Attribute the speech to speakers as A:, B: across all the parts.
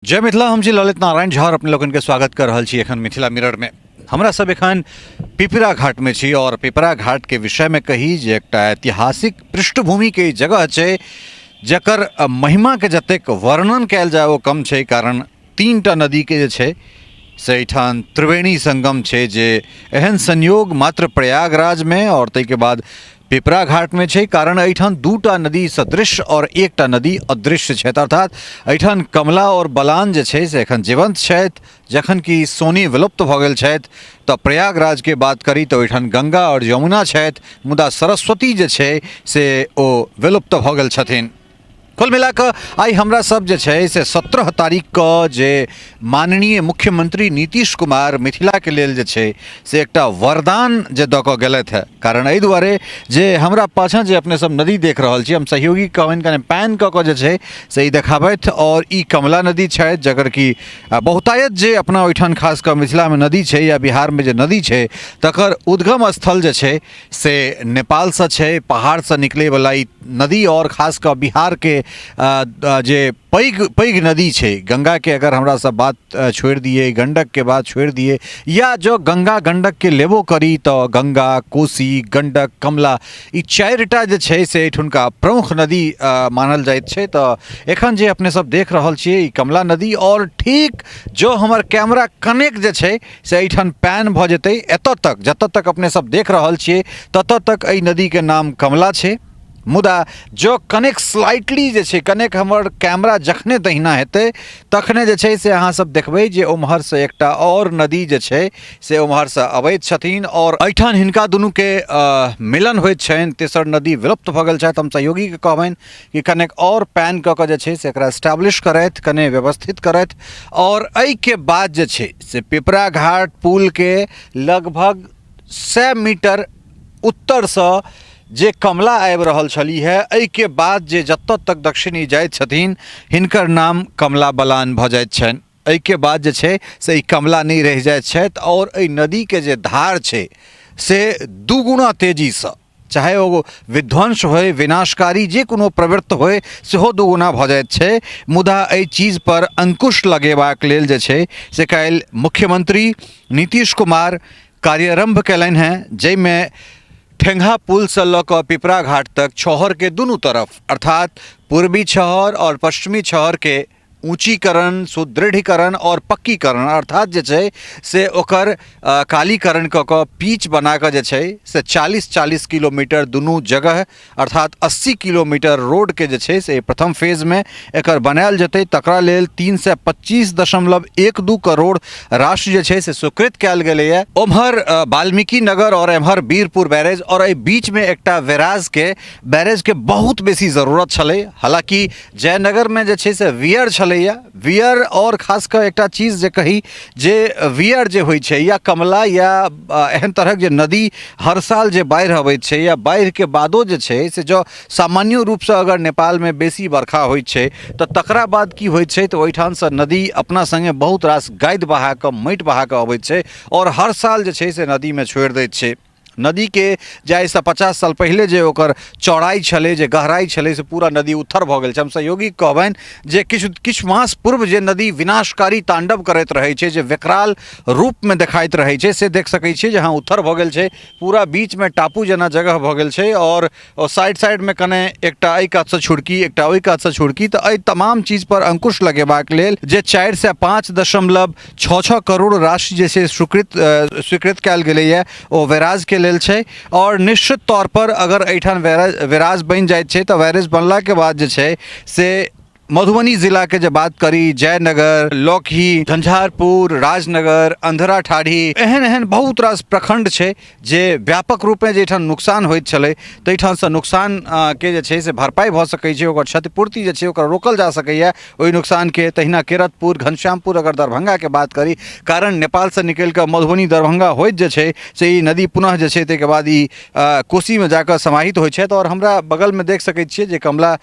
A: जय मिथिला। हम छी ललित नारायण झा और अपने लोगन के स्वागत कर रहल छी एखन मिथिला मिरर में। हमरा सब एखन पिपरा घाट में छी और पिपरा घाट के विषय में कही जे एकटा ऐतिहासिक पृष्ठभूमि के जगह छै जकर महिमा के जतेक वर्णन कयल जाय ओ कम छै, कारण तीन टा नदी के जे छै से एहिठाम त्रिवेणी संगम छै, जे एहन संयोग मात्र प्रयागराज में और ताहिके बाद पिपरा घाट में छै, कारण एहिठाम दूटा नदी सदृश और एकटा नदी अदृश्य छथि, अर्थात एहिठाम कमला और बलान जे छै से एखन जीवंत छथि, जखन कि सोनी विलुप्त भऽ गेल छथि। तऽ प्रयागराजके बात करी तऽ ओहिठाम गंगा और यमुना छथि, मुदा सरस्वती जे छै से ओ विलुप्त भऽ गेल छथिन। कुल मिला कऽ आइ हमरा सब जे छै से 17 तारीख के जे माननीय मुख्यमंत्री नीतीश कुमार मिथिलाके लेल जे छै से एकटा वरदान जे दऽ कऽ गेलथि हेँ, कारण एहि दुआरे जे हमरा पाछाँ जे अपने सब नदी देख रहल छी, हम सहयोगी कहबनि कने पैन कऽ कऽ जे छै से ई देखाबथि, और ई कमला नदी छथि जकर कि बहुतायत जे अपना ओहिठाम खास कऽ मिथिलामे नदी छै या बिहारमे जे नदी छै तकर उद्गम स्थल जे छै से नेपालसँ छै। पहाड़सँ निकलैवला ई नदी आओर खास कऽ बिहारके जे पैघ पैघ नदी छै, गङ्गाके अगर हमरा सब बात छोड़ि दियै, गण्डकके बात छोड़ि दियै, या जँ गङ्गा गण्डकके लेबो करी तऽ गङ्गा, कोसी, गण्डक, कमला ई चारिटा जे छै से एहिठुनका प्रमुख नदी मानल जाइत छै। तऽ एखन जे अपने सब देख रहल छियै ई कमला नदी, आओर ठीक जँ हमर कैमरा कनेक जे छै से एहिठाम पैन भऽ जेतै, एतऽ तक जतऽ तक अपने सब देख रहल छियै ततऽ तक एहि नदीके नाम कमला छै। मुदा जँ कनेक स्लाइटली जे छै कनेक हमर कैमरा जखने दहिना हेतै तखने जे छै से अहाँ सब देखबै जे ओम्हरसँ एकटा आओर नदी जे छै से ओम्हरसँ अबैत छथिन आओर एहिठाम हिनका दुनूके मिलन होइत छनि। तेसर नदी विलुप्त भऽ गेल छथि। हम सहयोगीके कहबनि कि कनेक आओर पैन कऽ कऽ जे छै से एकरा एस्टैब्लिश करथि, कने व्यवस्थित करथि। आओर एहिके बाद जे छै से पिपरा घाट पुलके लगभग 100 मीटर उत्तरसँ जे कमला आबि रहल छलीह है, एहिके बाद जे जतऽ तक दक्षिणी जाइत छथिन हिनकर नाम कमला बलान भऽ जाइत छनि। एहिके बाद जे छै से ई कमला नहि रहि जाइत छथि आओर एहि नदीके जे धार छै से दुगुना तेजीसँ, चाहे ओ विध्वंस होय, विनाशकारी जे कोनो प्रवृत्त होय, सेहो दुगुना भऽ जाइत छै। मुदा एहि चीजपर अंकुश लगेबाक लेल जे छै से काल्हि मुख्यमंत्री नीतीश कुमार कार्यारंभ कयलनि हेँ, जाहिमे ठेंगा पुलसँ लऽ कऽ पिपरा घाट तक छहरके दुनू तरफ, अर्थात पूर्वी छहर आओर पश्चिमी छहरके ऊँचीकरण, सुदृढ़ीकरण आओर पक्कीकरण, अर्थात जे छै से ओकर कालीकरण कऽ कऽ पीच बना कऽ जे छै से 40-40 किलोमीटर दुनू जगह, अर्थात 80 किलोमीटर रोडके जे छै से प्रथम फेजमे एकर बनायल जेतै। तकरा लेल 325.12 करोड़ राशि जे छै से स्वीकृत कयल गेलैए। ओम्हर वाल्मीकि नगर आओर एम्हर वीरपुर बैरेज आओर एहि बीचमे एकटा बैराजके बैरेजके बहुत बेसी जरूरत छलै। हालाँकि जयनगरमे जे छै से वियर छलैए, वियर आओर खास कऽ एकटा चीज जे कही जे वियर जे होइ छै या कमला या एहन तरहक जे नदी हर साल जे बाढ़ि अबैत छै या बाढ़िके बादो जे छै से जँ सामान्यो रूपसँ अगर नेपालमे बेसी बरखा होइ छै तऽ तकरा बाद की होइ छै तऽ ओहिठामसँ नदी अपना सङ्गे बहुत रास गादि बहा कऽ, माटि बहा कऽ अबैत छै आओर हर साल जे छै से नदीमे छोड़ि दैत छै। नदीके जे आइसँ 50 साल पहिले जे ओकर चौड़ाइ छलै, जे गहराइ छलै, से पूरा नदी उत्थर भऽ गेल छै। हम सहयोगी कहबनि जे किछु किछु मास पूर्व जे नदी विनाशकारी तांडव करैत रहै छै, जे विकराल रूपमे देखाइत रहै छै, से देख सकै छियै जे हँ उत्थर भऽ गेल छै, पूरा बीचमे टापू जेना जगह भऽ गेल छै आओर साइड साइडमे कने एकटा एहि कातसँ छुड़की, एकटा ओहि कातसँ छुड़की। तऽ एहि तमाम चीजपर अंकुश लगेबाक लेल जे 405.66 करोड़ राशि जे छै स्वीकृत कयल गेलैए ओ बैराजके लेल छै। आओर निश्चित तौरपर अगर एहिठाम बैराज बनि जाइत छै तऽ बैरेज बनलाके बाद जे छै से मधुबनी जिलाके जे बात करी, जयनगर, लौकही, झंझारपुर, राजनगर, अंधरा ठाढ़ी, एहन एहन बहुत रास प्रखंड छै जे व्यापक रूपे जाहिठाम नुकसान होइत छलै ताहिठामसँ नुकसान के जे छै से भरपाइ भऽ सकै छै, ओकर क्षतिपूर्ति जे छै ओकरा रोकल जा सकैए ओहि नुकसानके। तहिना केरतपुर, घनश्यामपुर अगर दरभंगाके बात करी, कारण नेपालसँ निकलि कऽ मधुबनी दरभंगा होइत जे छै से ई नदी पुनः जे छै ताहिके बाद ई कोसीमे जाकऽ समाहित होइ छथि। आओर हमरा बगलमे देख सकै छियै जे कमला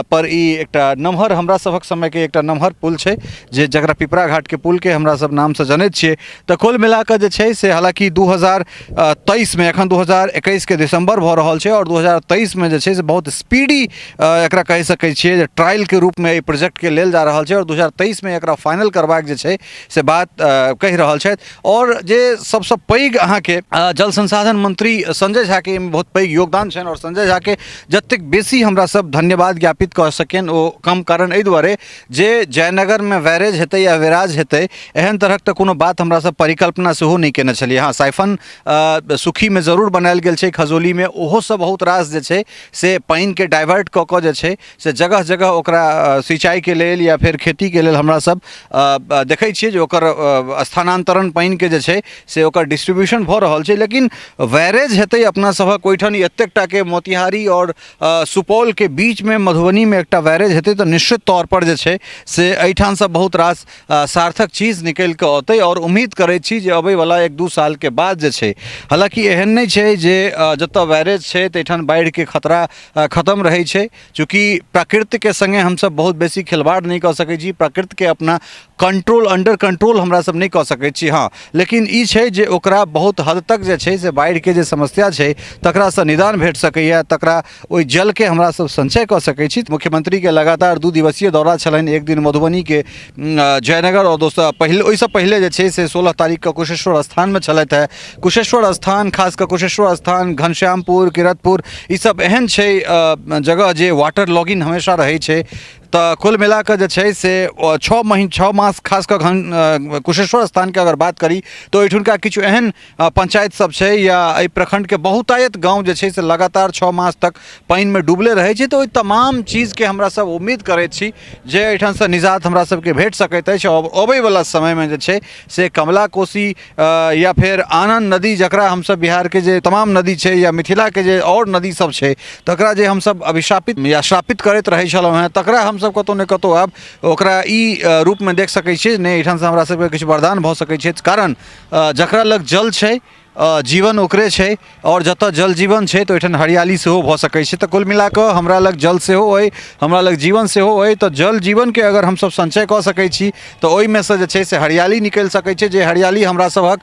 A: पर ई एकटा नमहर नमहर हमरा सभक समयके एकटा नमहर पुल छै जे जकरा पिपरा घाटके पुलके हमरा सब नामसँ जनैत छियै। तऽ कुल मिलाकऽ जे छै से हालाँकि 2023मे, एखन 2021के दिसम्बर भऽ रहल छै आओर 2023मे जे छै से बहुत स्पीडी एकरा कहि सकै छियै जे ट्रायलके रूपमे एहि प्रोजेक्टके लेल जा रहल छै आओर 2023मे एकरा फाइनल करबाक जे छै से बात कहि रहल छथि। आओर जे सबसँ पैघ अहाँके जल संसाधन मंत्री संजय झाके एहिमे बहुत पैघ योगदान छनि आओर संजय झाके जतेक बेसी हमरा सब धन्यवाद ज्ञापित कऽ सकियनि ओ कम, कारण एहि दुआरे जे जयनगरमे बैरेज हेतै या बैराज हेतै एहन तरहक तऽ कोनो बात हमरा सब परिकल्पना सेहो नहि केने छलियै। हँ, साइफन सुखीमे जरूर बनायल गेल छै, खजौलीमे, ओहोसँ बहुत रास जे छै से पानिके डाइवर्ट कऽ कऽ जे छै से जगह जगह ओकरा सिंचाइके लेल या फेर खेतीके लेल हमरा सब देखै छियै जे ओकर स्थानान्तरण पानिके जे छै से ओकर डिस्ट्रीब्यूशन भऽ रहल छै। लेकिन बैरेज हेतै अपना सभक ओहिठाम एतेक टाके मोतिहारी आओर सुपौलके बीचमे मधुबनीमे एकटा बैरेज हेतै तऽ निश्चित तौरपर जे छै से एहिठामसँ बहुत रास सार्थक चीज निकलि कऽ अतै। आओर उम्मीद करै छी जे अबैवला 1-2 सालके बाद जे छै, हालाँकि एहन नहि छै जे जतऽ बैरेज छै ताहिठाम बाढ़िके खतरा खतम रहै छै, चूँकि प्रकृतिके सङ्गे हमसब बहुत बेसी खिलवाड़ नहि कऽ सकै छी, प्रकृतिके अपना कंट्रोल अंडर कंट्रोल हमरा सब नहि कऽ सकै छी। हँ, लेकिन ई छै जे ओकरा बहुत हद तक जे छै से बाढ़िके जे समस्या छै तकरासँ निदान भेट सकैए, तकरा ओहि जलके हमरा सब सञ्चय कऽ सकै छी। मुख्यमंत्रीके लगातार 2 दिवसीय दौरा छलनि, एक दिन मधुबनीके जयनगर आओर दोसर पहिले ओहिसँ पहिले जे छै से 16 तारीखके कुशेश्वर स्थानमे छलथि हेँ। कुशेश्वर स्थान, खास कऽ कुशेश्वर स्थान, घनश्यामपुर, किरतपुर, ईसब एहन छै जगह जे वाटर लॉगिंग हमेशा रहै छै। तऽ कुल मिला कऽ जे छै से 6 मास खास कऽ घन कुशेश्वर स्थानके अगर बात करी तऽ ओहिठुनका किछु एहन पंचायत सब छै या एहि प्रखण्डके बहुतायत गाँव जे छै से लगातार 6 मास तक पानिमे डूबले रहै छै। तऽ ओहि तमाम चीजके हमरा सब उम्मीद करैत छी जे एहिठामसँ निजात हमरा सबके भेट सकैत अछि। आओर अबैवला समयमे जे छै से कमला कोसी या फेर आनन्द नदी, जकरा हमसब बिहारके जे तमाम नदी छै या मिथिलाके जे आओर नदी सब छै तकरा जे हमसब अभिशापित या श्रापित करैत रहै छलहुँ हेँ, तकरा हमसब कतहु ने कतहु आब ओकरा ई रूपमे देख सकै छियै, नहि एहिठामसँ हमरा सबके किछु वरदान भऽ सकै छै। कारण जकरा लग जल छै जीवन ओकरे छै आओर जतऽ जल जीवन छै तऽ ओहिठाम हरियाली सेहो भऽ सकै छै। तऽ कुल मिलाकऽ हमरा लग जल सेहो अइ, हमरा लग जीवन सेहो अइ, तऽ जल जीवनके अगर हमसब सञ्चय कऽ सकै छी तऽ ओहिमेसँ जे छै से हरियाली निकलि सकै छै, जे हरियाली हमरा सभक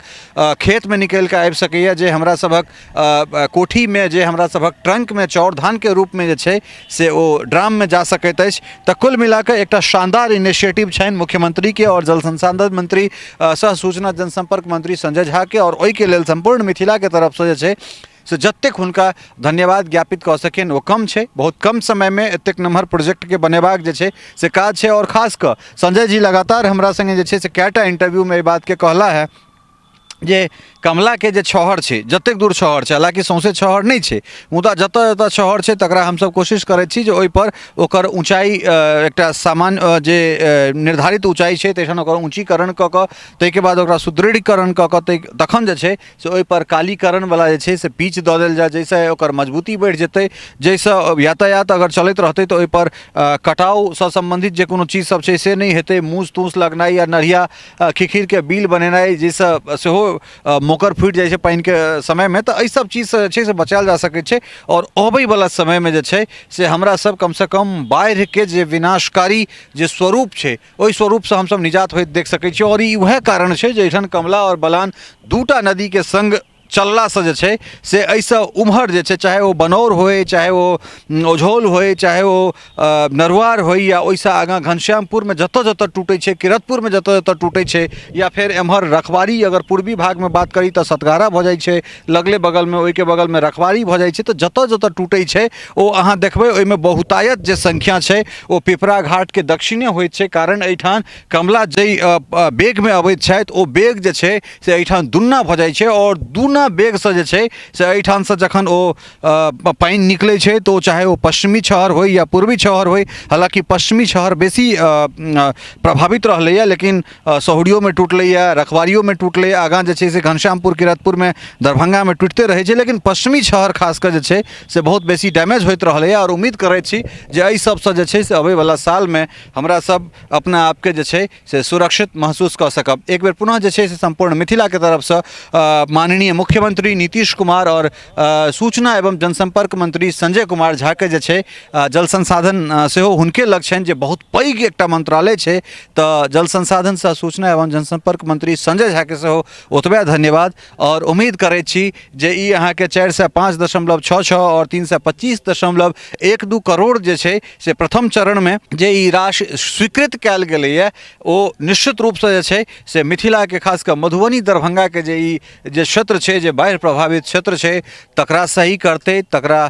A: खेतमे निकलिकऽ आबि सकैए, जे हमरा सभक कोठीमे, जे हमरा सभक ट्रङ्कमे चाउर धानके रूपमे जे छै से ओ ड्राममे जा सकैत अछि। तऽ कुल मिलाकऽ एकटा शानदार इनिशिएटिव छनि मुख्यमंत्रीके आओर जल संसाधन मंत्री सह सूचना जनसंपर्क मंत्री संजय झाके, आओर ओहिके लेल सम्पूर्ण मिथिलाके तरफसँ जे छै से जतेक हुनका धन्यवाद ज्ञापित कऽ सकियनि ओ कम छै। बहुत कम समयमे एतेक नमहर प्रोजेक्टके बनेबाक जे छै से काज छै। आओर खास कऽ संजय जी लगातार हमरा सङ्गे जे छै से कएटा इंटरव्यूमे एहि बातके कहला है जे कमलाके जे छहर छै, जतेक दूर छहर छै, हालाँकि सौँसे छहर नहि छै, मुदा जतऽ जतऽ छहर छै तकरा हमसब कोशिश करै छी जे ओहिपर ओकर ऊँचाइ एकटा सामान्य जे निर्धारित ऊँचाइ छै ताहिठाम ओकर ऊँचीकरण कऽ कऽ ताहिके बाद ओकरा सुदृढ़ीकरण कऽ कऽ तखन जे छै से ओहिपर कालीकरणवला जे छै से पीच दऽ देल जाय, जाहिसँ ओकर मजबूती बढ़ि जेतै, जाहिसँ यातायात अगर चलैत रहतै तऽ ओहिपर कटावसँ सम्बन्धित जे कोनो चीज सब छै से नहि हेतै, मूस तूस लगनाइ या नढ़िया खिखिरके बिल बनेनाइ जाहिसँ सेहो मोकर फूटि जाइ छै पानिके समयमे, तऽ एहि सब चीजसँ जे छै से बचायल जा सकै छै। आओर अबैवला समयमे जे छै से हमरा सब कमसँ कम बाढ़िके जे विनाशकारी जे स्वरूप छै ओहि स्वरूपसँ हमसब निजात होइत देख सकै छी। आओर ई वएह कारण छै जे एहिठाम कमला आओर बलान दूटा नदीके सङ्ग चललासँ जे छै से एहिसँ उम्हर जे छै चाहे ओ बनौर होइ, चाहे ओ ओझौल होइ, चाहे ओ नरुआर होइ या ओहिसँ आगाँ घनश्यामपुरमे जतऽ जतऽ टूटै छै, किरतपुरमे जतऽ जतऽ टूटै छै, या फेर एम्हर रखबारी अगर पूर्वी भागमे बात करी तऽ सतगारा भऽ जाइ छै लगले बगलमे, ओहिके बगलमे रखबारी भऽ जाइ छै। तऽ जतऽ जतऽ टूटै छै ओ अहाँ देखबै ओहिमे बहुतायत जे संख्या छै ओ पिपरा घाटके दक्षिणे होइत छै। कारण एहिठाम कमला जाहि वेगमे अबैत छथि ओ वेग जे छै से एहिठाम दुन्ना भऽ जाइ छै आओर दुना वेगसँ जे छै से एहिठामसँ जखन ओ पानि निकलै छै तऽ ओ चाहे ओ पश्चिमी शहर होइ या पूर्वी शहर होइ, हालाँकि पश्चिमी शहर बेसी प्रभावित रहलैए, लेकिन सहुरियोमे टुटलैए, रखवारियोमे टुटलै, आगाँ जे छै से घनश्यामपुर किरतपुरमे दरभङ्गामे टुटिते रहै छै, लेकिन पश्चिमी शहर खास कऽ जे छै से बहुत बेसी डैमेज होइत रहलैए। आओर उम्मीद करै छी जे एहि सबसँ जे छै से अबैवला सालमे हमरा सब अपना आपके जे छै से सुरक्षित महसूस कऽ सकब। एक बेर पुनः जे छै से सम्पूर्ण मिथिलाके तरफसँ माननीय मुख्य मुख्यमंत्री नीतीश कुमार आओर सूचना एवं जनसंपर्क मंत्री संजय कुमार झाके जे छै, जल संसाधन सेहो हुनके लग छनि, जे बहुत पैघ एकटा मंत्रालय छै, तऽ जल संसाधन सह सूचना एवं जनसंपर्क मंत्री संजय झाके सेहो ओतबे धन्यवाद। आओर उम्मीद करै छी जे ई अहाँके 405.66 आओर 325.12 करोड़ जे छै से प्रथम चरणमे जे ई राशि स्वीकृत कयल गेलैए, ओ निश्चित रूपसँ जे छै से मिथिलाके, खास कऽ मधुबनी दरभंगाके जे ई जे क्षेत्र छै, जे बाढ़ि प्रभावित क्षेत्र छै, तकरा सही करतै, तकरा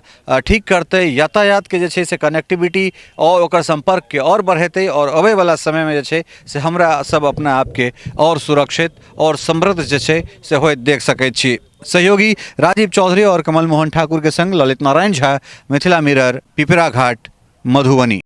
A: ठीक करतै, यातायातके जे छै से कनेक्टिविटी आओर ओकर सम्पर्कके आओर बढ़ेतै, आओर अबैवला समयमे जे छै से हमरा सब अपना आपके आओर सुरक्षित आओर समृद्ध जे छै से होइत देख सकै छी। सहयोगी राजीव चौधरी आओर कमल मोहन ठाकुर के संग ललित नारायण झा, मिथिला मिरर, पिपरा घाट, मधुबनी।